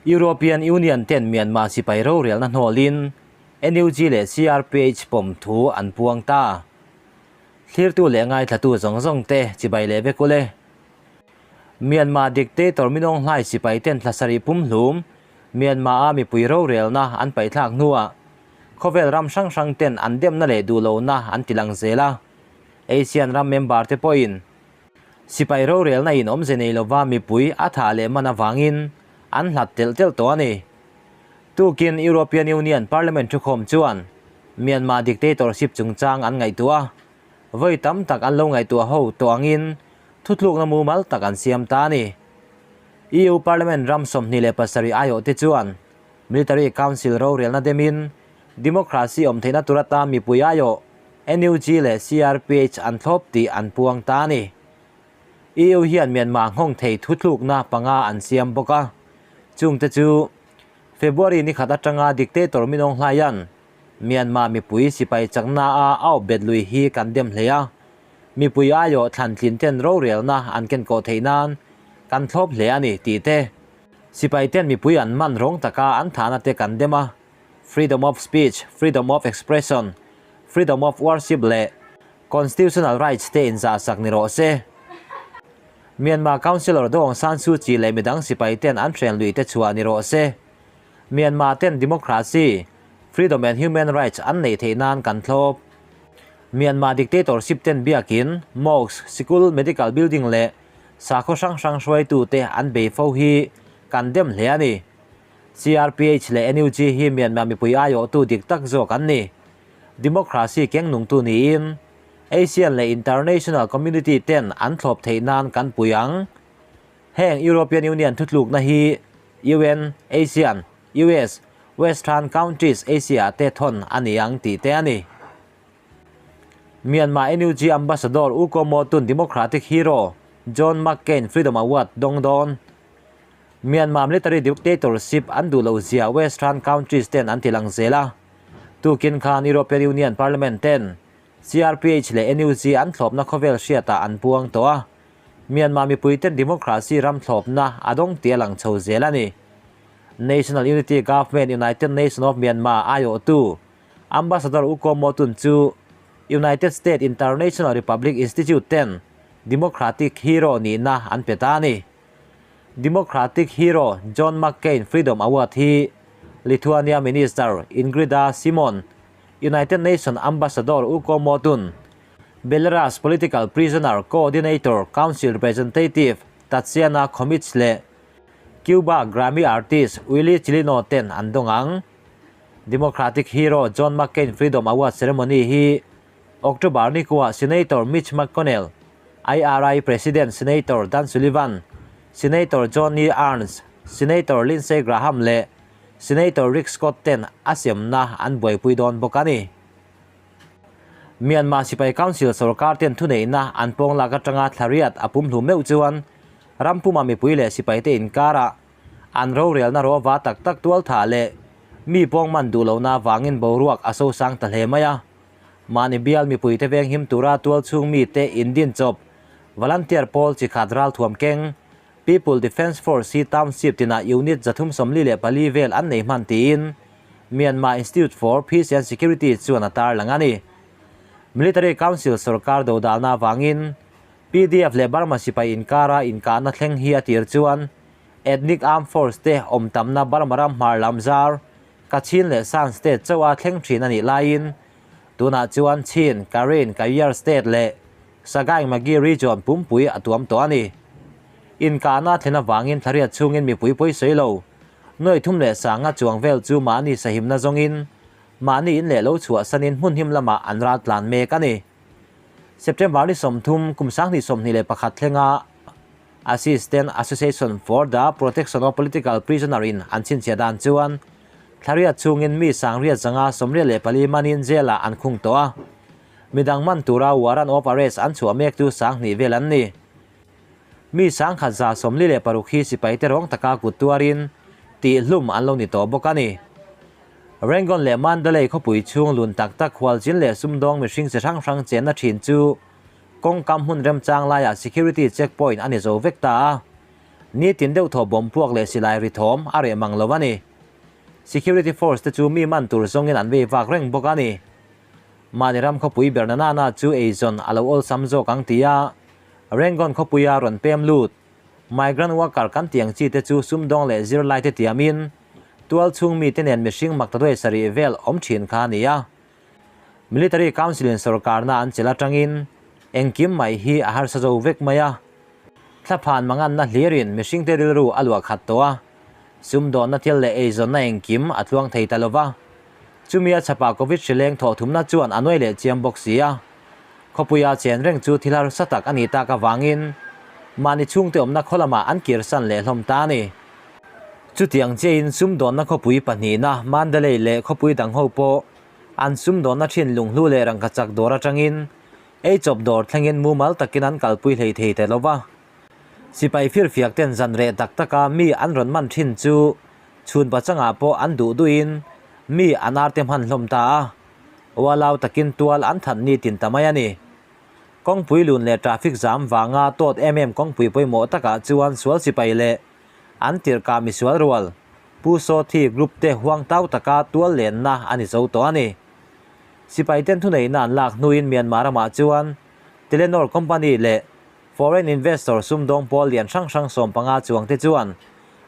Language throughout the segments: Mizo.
European Union ten Myanmar sipai rorelna hnawlin NUG leh CRPH pawm thu an puang ta. Thlirtu leh ngaithlatu zawng zawng te chibai leh vek ule. Myanmar dictator Minawng Hlai sipai ten thla sarih pumhlum Myanmar a mipui rorelna an paihthlak hnuah khawvel ram hrang hrang ten an demna leh duhlohna an ti lang zel a. ASEAN ram member te pawhin Sipai rorelna in awmze nei lova mipui a thah leh man avangin an hlat telh telh tawh a ni. Tukin European Union Parliament thukhawm chuan Myanmar dictatorship chungchang an ngaihtuah a, vawi tam tak an lo ngaihtuah ho tawh angin thutlukna mumal tak an siam ta a ni. EU Parliament ram 27 aiawhte chuan Military Council rorelna demin democracy awm theihna tur atan mipui aiawh NUG leh CRPH an thlawp tih an puang ta a ni. EU hian Myanmar nghawng thei thutlukna panga an siam bawk a, chungte chu February ni khat atanga dictator Min Aung Hlaing-a'n Myanmar mipui sipai chakna a a awp bet lui hi kan dem hle a, mipui aiawh thlan tlin ten rorelna an ken kawh theih nan kan thlawp hle a ni tih te, sipai ten mipui an man rawng taka an thahna te kan dem a. Freedom of speech, freedom of expression, freedom of worship leh constitutional rights te inzahsak ni rawh se. Myanmar Councillor Daw Aung San Suu Kyi leh midang sipai ten an hren lui te chhuah ni rawh se. Myanmar ten democracy, freedom and human rights an neih theih nan kan thlawp. Myanmar dictatorship ten biakin, mosque, sikul, medical building leh sakhaw hrang hrang hruaitu te an bei fo hi kan dem hle a ni. CRPH leh NUG hi Myanmar mipui aiawhtu dik tak zawk an ni. Democracy keng nungtu niin Asian leh international community ten an thlawp theih nan kan pui ang. Heng European Union thutlukna hi UN, ASEAN, US, Western countries Asia te thawn a ni ang tih te a ni. Myanmar NUG Ambassador U Ko Maw Tun Democratic Hero John McCain Freedom Award dawng dawn. Myanmar military dictatorship an duh loh zia Western countries ten an ti lang zel a. Tukin khan European Union Parliament ten CRPH leh NUG an thlawpna khawvel hriatah an puang tawh a. Myanmar mipui ten democracy ram thlawpna a dawng tih a lang chho zel a ni. National Unity Government United Nation of Myanmar aiawhtu Ambassador U Ko Maw Tun chu United States International Republic Institute ten Democratic Hero nihna an pe ta a ni. Democratic hero John McCain Freedom Award hi Lithuania Minister Ingrida Simon, United Nations Ambassador U Ko Maw Tun, Belarus Political Prisoner Coordinator Council Representative Tatsiana Khomich leh Cuba Grammy artist Willy Chilino ten an dawng ang. Democratic hero John McCain Freedom Award ceremony hi October ni kuah Senator Mitch McConnell, IRI President Senator Dan Sullivan, Senator Joni Ernst, Senator Lindsey Graham leh Senator Rick Scott ten a siamna an buaipui dawn bawk a ni. Myanmar Sipai Council sorkar ten thuneihna an pawng lak atanga thlariat a pumhlu meuh chuan rampuma mipui leh sipaite inkarah an rorelna rawva tak tak tualthah leh mi pawng man duh lohna avangin boruak a sosang ta hle mai a. Mahni bial mipuite venghim tura tualchhung mite indin chawp Volunteer pawl chi khat ralthuam keng People Defence Force hi township tinah unit 344 vel an nei hman tiin Myanmar Institute for Peace and Security chuan a tarlang a ni. Military Council sorkar dodalna avangin PDF leh Burma sipai inkara inkahna thleng hi a tir chuan Ethnic Armed Force te awm tamna Burma ram hmar lam zar Kachin leh Shan State chauha thleng thin a nih laiin tunah chuan Chin, Karen, Kayar State leh Sagaing Magyi Region pumpui a tuam tawh a ni. Inkahna thlen avangin thlariat chhungin mipui pawi sawi lo. Nuai thum leh sanga chuang vel chu mahni sahimna zawngin mahni in leh lo chhuahsanin hmun him lamah an ral tlan mek a ni. September ni 30, kum 2021 thlenga Assistant Association for the Protection of Political Prisoner in an chhinchhiah dan chuan thlariat chhungin mi 984 manin jail-ah an khung tawh a. Midang man tura warrant of arrest an chhuah mek chu 2000 vel an ni. Mi 1146 hi sipaite rawng taka kut tuarin tihhlum an lo ni tawh bawk a ni. Rangoon leh Mandalay khawpui chhung lun tak tak hualchin leh sumdawng mihring chi hrang hrang chenna thin chu kawngkam hmun remchang laiah security checkpoint a ni zo vek ta a. Nitin deuh thaw bomb puak leh silai ri thawm a reh mang lo a ni. Security force te chu mi man tur zawngin an vei vak reng bawk a ni. Mahni ram khawpui ber na nana chu eizawn a lo awlsam zawk ang tia Rangoon khawpuia rawn pem lut migrant worker kan tih ang chi te chu sumdawng leh zirlai te tiamin tual chhung mite nen mihring maktaduai sarih vel awm thin kha a ni a. Military Council in sorkarna an chelh atangin engkim mai hi a harsa zo vek mai a. Thlaphan manganna hlirin mihringte rilru a luah khat tawh a, sumdawnna thil leh eizawnna engkim a tluang thei ta lova. Chumi a chhapah Covid hrileng thawh thumna chuan a nuai leh chiam bawk si a. Khawpuia chen reng chu thil harsa tak a ni tak avangin mahni chhungte awmna khaw lamah an kirsan leh hlawm ta a ni. Chutiang chiahin sumdawnna khawpui pahnihna Mandalay leh khawpui dang ho pawh an sumdawnna thin lunghlu leh rangkachak dawr atangin ei chawp dawr thlengin mumal takin an kalpui hlei thei ta lo va. Sipai firfiak ten zan reh tak taka mi an rawn man thin chu chhun pachangah pawh an duh duhin mi an arte hman hlawm ta a, ualau takin tual an that ni tin ta mai a ni. Kawngpui lun leh traffic jam vanga tawt em em kawngpui pawimawh takah chuan sual sipai leh an tirhkah misual rual Pu Sawthi group te huang tau taka tual lenna a ni zo tawh a ni. Sipai ten thuneihna an lak hnuin Myanmar ramah chuan Telenor company leh foreign investor sumdawng pawl lian hrang hrang 15 chuang te chuan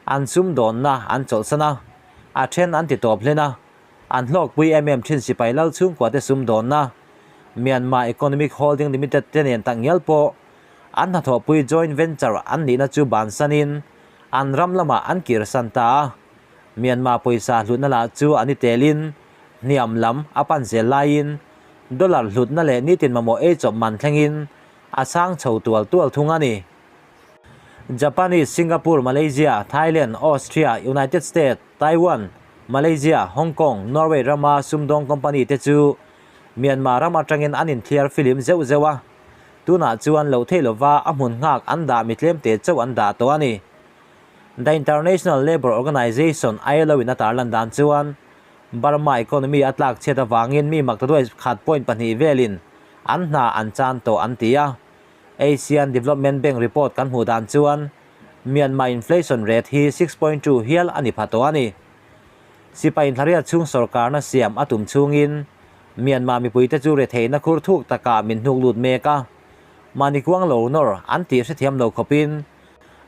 an sumdawnna an chawlhsan a, a then an ti tawp hlen a, an hlawkpui em em thin sipai lal chhungkua te sumdawnna Myanmar Economic Holding Limited te nen tak ngial pawh an hnathawhpui joint venture an nihna chu bansanin an ram lamah an kirsan ta a, Myanmar pawisa hlutna lah chu an i telin hniam lam a pan zel laiin dollar hlutna leh nitin mamawh ei chawp man thlengin a sang chho tual tual thung a ni. Japanese, Singapore, Malaysia, Thailand, Austria, United States, Taiwan, Malaysia, Hong Kong, Norway rama sumdawng company te chu Myanmar ram atangin an inthliar filim zeuh zeuh a, tunah chuan loh theih lova a hmun nghak an dah mi tlemte chauh an dah tawh a ni. The International Labour Organization, ILO, in a tarlan dan chuan Burma economy a tlak chhiat avangin mi maktaduai khat point pahnih velin an hna an chan tawh an ti a. Asian Development Bank report kan hmuh dan chuan Myanmar inflation rate hi 6.2 hial a ni pha tawh a ni. Sipai inhlariat chhung sorkarna siam a tum chhungin Myanmar mipuite chu retheihna khur thuk takah min hnuk lut mek a, mahni kuang lo nawr an tih hrethiam lo khawpin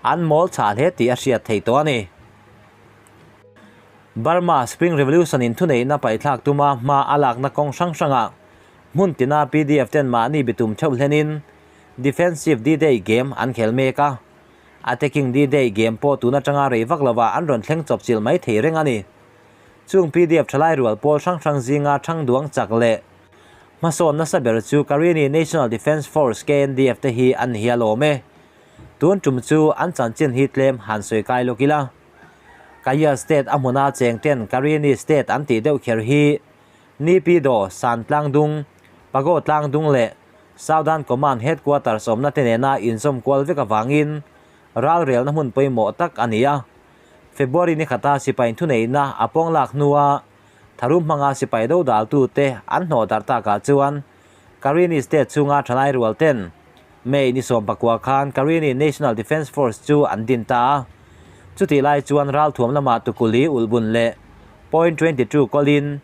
an mawl chhah hle tih a hriat theih tawh a ni. Burma Spring Revolution in thuneihna paihthlak tuma hma a lakna kawng hrang hrangah hmun tina PDF ten mahni bitum theuh hlenin Defensive D-Day game an khel mek a, Attacking D-Day game pawh tun atanga rei vak lovah an rawn thleng chawp chilh mai thei reng a ni. Chung PDF thalai rual pawl hrang hrang zinga thang duang chak leh hmasawn nasa ber chu Karenni National Defence Force, KNDF, te hi an ni hial awm e. Tun tum chu an chanchin hi tlem han sawi kai lawk ila. Kaya State a hmuna cheng ten Karenni State an tih deuh kher hi Naypyidaw, San Tlangdung, Pago Tlangdung leh Southern Command Headquarters awmna te nena inzawm kual vek avangin ralrelna hmun pawimawh tak a ni a. February ni khata sipai thuneihna a pawng lak hnua tharum hmanga sipai dodaltute an hnawh darh takah chuan Karenni State chhunga thalai rual ten May ni 19 khan Karenni National Defence Force chu an din ta a. Chutih lai chuan ralthuam lamah tukuli ulhbun leh point 22 kawlin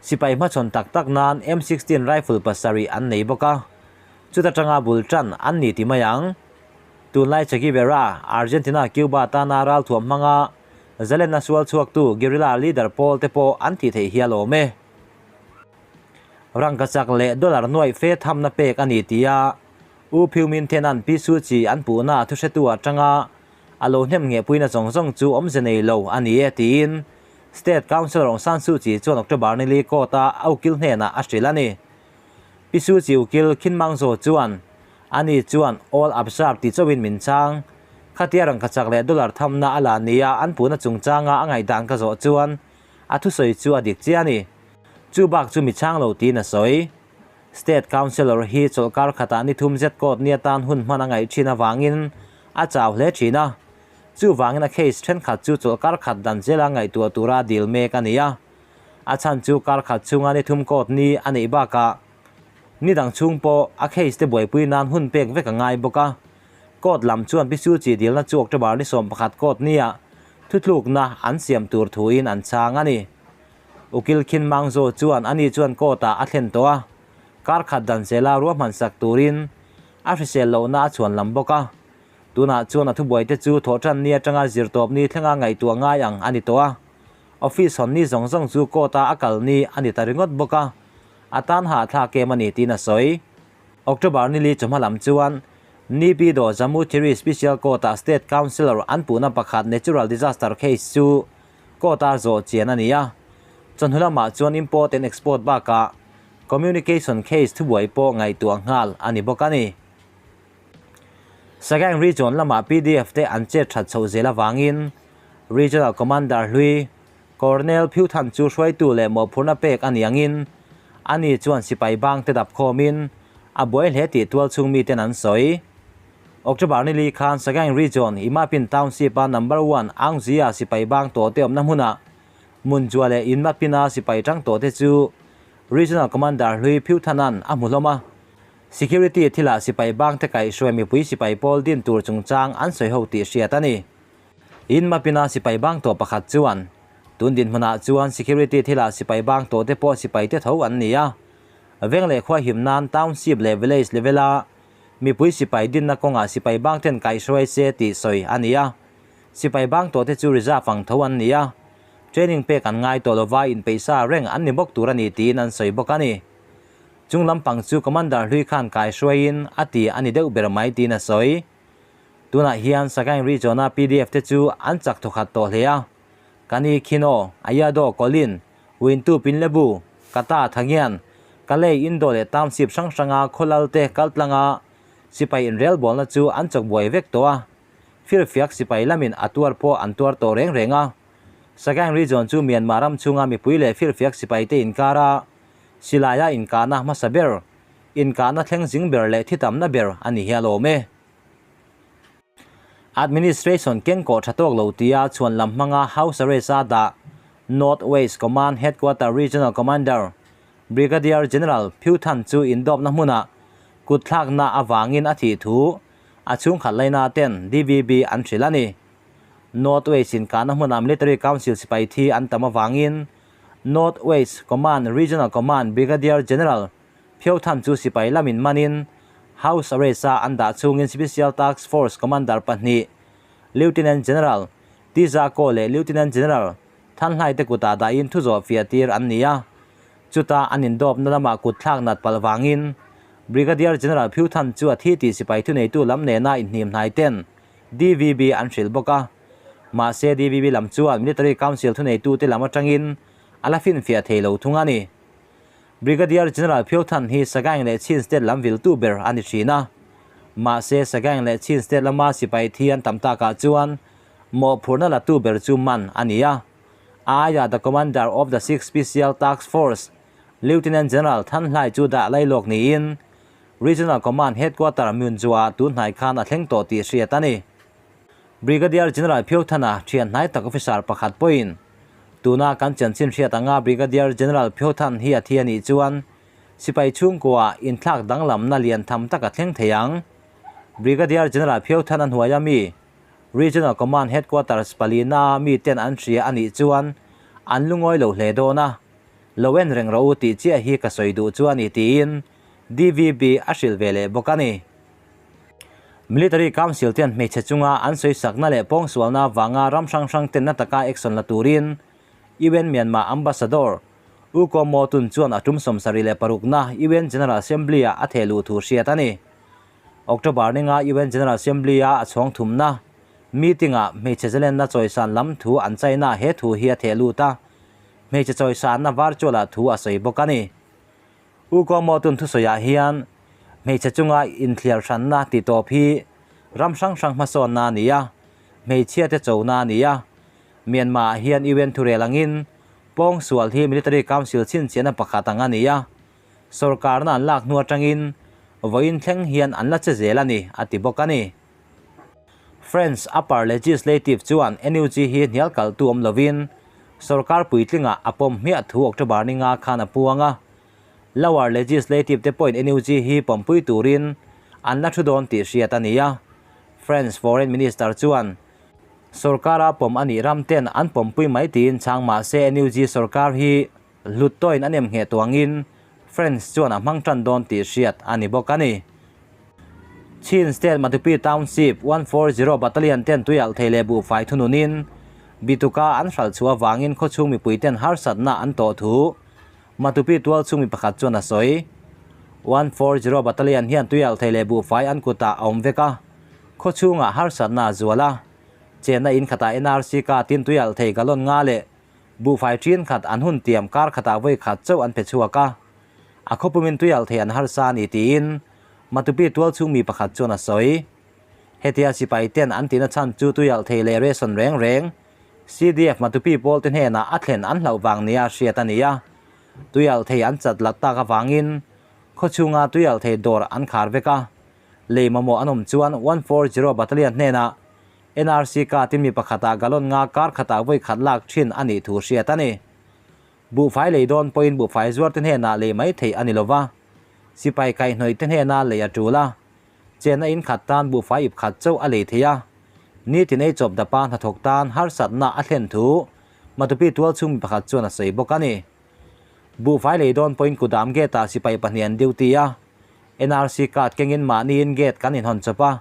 sipai hmachhawn tak tak nan M16 rifle pasarih an nei bawk a. Chuta tanga bul tan an ni ti mai ang. Tunlai Che Guevara, Argentina, Cuba tana ralthuam hmanga zalenna sual chhuaktu guerrilla leader pawl te pawh an tih theih hial awm e. Rangkachak leh dollar nuaih fe thamna pek a ni tia U Phyu Min Thenan Pi Suu Kyi an puhna thuhretu atanga a lo hnem nghehpuina zawng zawng chu awmze nei lo a ni e tiin State Counsellor Aung San Suu Kyi chuan October ni li court-a a ukil hnenah a hrilh a ni. Pi Suu Kyi ukil Khin Mang Zaw chuan ani chuan all absurd ti chauhin min chang. Khatia rangkachak leh dollar thamna a la nia an puhna chungchanga a ngaihdan ka zawh chuan a thusawi chu a dik chiah a ni. Chu bak chu mi chang lo tiin a sawi. State Counsellor hi chawlhkar khatah ni thum zet court ni atan hun hman a ngaih thin avangin a chau hle thin a. Chuvangin a case thenkhat chu chawlhkar khat dan zela ngaihtuah tura dil mek a ni a. A chhan chu kar khat chhunga ni thum court ni a neih bakah ni dang chhung pawh a case te buaipui nan hun pek vek a ngai bawk a. Court lam chuan Pi Suu Kyi dilna chu October ni 11 court nia thutlukna an siam tur thuin an chhang a ni. Ukil Khin Maung Zaw chuan ani chuan court ah a thlen tawh a, kar khat dan zela ruahman sak turin a hrisel lohna a chhuan lam bawk a. Tunah chuan a thubuaite chu thawhtan ni atanga zirtawp ni thlenga ngaihtuah ngai ang a ni tawh a. Office hawn ni zawng zawng chu court a a kal ni a ni ta ringawt bawk a, a tan hahthlak em a ni tiin a sawi. October nili chawhma lam chuan Naypyidaw Jammu Thiri Special Court-ah State Councillor an puhna pakhat natural disaster case chu court-a zawh chian a ni a. Chawhnu lamah chuan import and export bakah communication case thubuai pawh ngaihtuah nghal a ni bawk a ni. Sagaing Region lamah pdf te an chet that chhoh zel avangin Regional Commander hlui Colonel Phyu Than chu hruaitu leh mawhphurhna pek a ni angin ani chuan sipai bang te dap khawmin a buai hle tih tual chhung miten an sawi. October nili khan Sagaing Region Imapin Township-a Number One Aungzia sipai bang tawh te awmna hmunah Munjua leh Inmapina sipai tang tawh te chu Regional Commander hlui Phyu Than-a'n a hmu hlawm a. Security thilah sipai bang te kaihhruai mipui sipai pawl din tur chungchang an sawi ho tih hriat a ni. Inmapina sipai bang tawh pakhat chuan, Tun dinhmunah chuan security thilah sipai bang tawh te pawh sipai te tho an ni a. Veng leh khua him nan township leh village level-a mipui sipai dinna kawngah sipai bang ten kaihhruai se tih sawi a ni a. Sipai bang tawh te chu reserve ang tho an ni a. Training pek an ngai tawh lova inpeihsa reng an ni bawk tur a ni tiin an sawi bawk a ni. Chung lampang chu Commander hlui khan kaihhruaiin a ti a ni deuh ber mai tiin a sawi. Tunah hian Sagaing Region-a pdf te chu an chak thawkhat tawh hle a. Kani Khino, Ayado, Kolin, Wintu Pinlebu, Kata, Thangian, Kalay, Indo leh Township hrang hranga khawlal te kaltlanga sipai inrelbawlna chu an chawk buai vek tawh a. Firfiak sipai lamin a tuar pawh an tuar tawh reng reng a. Sagaing Region chu Myanmar ram chhunga mipui leh firfiak sipaite inkara silaia inkahna hmasa ber, inkahna thleng zing ber leh thi tamna ber a ni hial awm e. Administration kengkawh tha tawk lo tia chhuan lam hmanga House Arrest-a dah North West Command Headquarter Regional Commander Brigadier General Phyu Than chu indawpna hmunah kutthlakna avangin a thih thu a chhungkhat laina ten DVB an hrilh a ni. North West inkahna hmunah Military Council sipai thi an tam avangin North West Command Regional Command Brigadier General Phyo Than chu sipai lamin manin House Arrest-a an dah chungin Special Task Force Commander pahnih Lieutenant General Tiza Ko leh Lieutenant General Than Hlai te kutah dahin thu zawh fiah tir an ni a. Chuta an indawpna lamah kut thlak nat palh vangin Brigadier General Phyo Than chu a thi tih sipai thuneitu lam nena inhnim hnai ten DVB an hrilh bawk a. Mahse DVB lam chuan Military Council thuneitute lam atangin a la finfiah thei lo thung a ni. Brigadier General Phyo Than hi Sagaing leh Chin State lam viltu ber a ni thin a. Mahse Sagaing leh Chin State lama sipai thi an tam takah chuan mawhphurhna latu ber chu man a ni a. A aiah the Commander of the Sixth Special Task Force, Lieutenant General Than Hlai chu dah lailawk niin Regional Command Headquarter Myunjua tun hnai khan a thleng tawh tih hriat a ni. Brigadier General Phyo Thana thian hnai tak officer pakhat pawhin tuna kan chanchin hriat anga Brigadier General Phyo Than hi a thi a nih chuan sipai chhungkua inthlak danglamna lian tham tak a thleng thei ang. Brigadier General Phyo Thana hnuaia mi Regional Command Headquarters palina miten an hria a nih chuan an lungawi lo hle dawn a, lo en reng rawh u tih chiah hi ka sawi duh chu a ni tiin DVB a hrilh ve leh bawk a ni. Military Council ten hmeichhe chunga an sawi sakna leh pawngsualna vanga ram hrang hrang ten na taka action la turin UN Myanmar Ambassador U Ko Maw Tun chuan a tum 76 na UN General Assembly-ah a theh luh thu hriat a ni. October ninga UN General Assembly-a a chhawng thumna meeting-ah hmeichhe zalenna chawisan lam thu an chaina he thu hi a theh lut a, hmeichhe chawisanna virtual-ah thu a sawi bawk a ni. U Ko Maw Tun thusawiah hian hmeichhe chunga inthliar hranna ti tawp hi ram hrang hrang hmasawnna a ni a, hmeichhia te chona a ni a. Myanmar ah hian UN thurel angin pawngsual hi Military Council chhinchhiahna pakhat ang a ni a, sorkarna an lak hnu atangin vawiin thleng hian an la che zel a ni, a ti bawk a ni. French Upper Legislative chuan NUG hi hnial kaltu awm lovin sorkar puitlingah a pawm hmiah thu October ni nga khan a puang a. Lower Legislative te pawhin NUG hi pawmpui turin an la thu dawn tih hriat a ni a. France Foreign Minister chuan sorkara pawm a nih ram ten an pawmpui mai tiin chhang mah se NUG sorkar hi hlut tawhin a nem ngheh tuangin France chuan a hmang tan dawn tih hriat a ni bawk a ni. Chin State Matupi Township 140 Battalion ten tuialh thei leh buhfai thununin Bituka an hralh chhuah avangin khawchhung mipui ten harsatna an tawh thu Matupi tualchhung mi pakhat chuan a sawi. 140 Battalion hian tuialh thei leh buhfai an kutah a awm vek a, khawchhungah harsatna a zual a. Chenna in khatah NRC katin tuialh thei gallon nga leh buhfai ṭhin khat an hun tiam kar khatah vawi khat chauh an pe chhuak a. A khawpumin tuialh thei an harsa a ni tiin Matupi tualchhung mi pakhat chuan a sawi. Hetia sipai ten an tihna chhan chu tuialh thei leh ration reng reng CDF Matupi pawl te hnenah a thlen an hlauh vang nia hriat a ni a. Tuialh thei an chat lat tak avangin khawchhunga tuialh thei dawr an khar vek a. Lei mamawh an awm chuan 140 Battalion hnenah NRC card-in mi pakhatah gallon nga kar khatah vawi khat lak thin a nih thu hriat a ni. Buhfai lei dawn pawhin buhfai zuar te hnenah lei mai theih a ni lova, sipai kaihhnawih te hnena lei a tul a. Chenna in khat tan buhfai ip khat chauh a lei thei a, nitin ei chawp dapa hnathawk tan harsatna a thlen thu Matupi tualchhung mi pakhat chuan a sawi bawk a ni. Buhfai lei dawn pawhin kudam gate-ah sipai pahnih an duty a, NRC card kengin mahniin gate kan inhawn chawp a,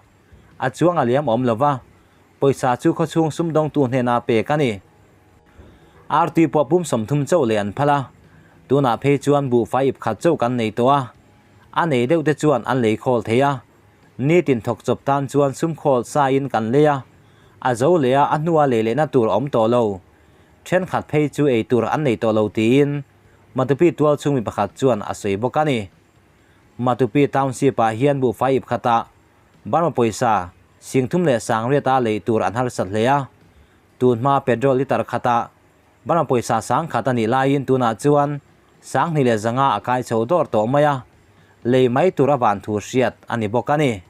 a chuang a liam awm lova, pawisa chu khawchhung sumdawngtu hnena pek a ni. Artui pawh pum 30 chauh leh an phal a, tunah phei chuan buhfai ip khat chauh kan nei tawh a, a nei deuh te chuan an lei khawl thei a, nitin thawk chawp tan chuan sum khawl sa in kan lei a, a zo leh a, a hnua lei lehna tur a awm tawh lo. Thenkhat phei chu ei tur an nei tawh lo tiin Matupi tualchhung mi pakhat chuan a sawi bawk a ni. Matupi Township ah hian buhfai ip khatah Burma pawisa 30,000 a lei tur an harsat hle a, tun hma petrol litre khatah Burma pawisa 10,000 a nih laiin tunah chuan 2,500 a kai chho dawr tawh mai a, lei mai tur a van thu hriat a ni bawk a ni.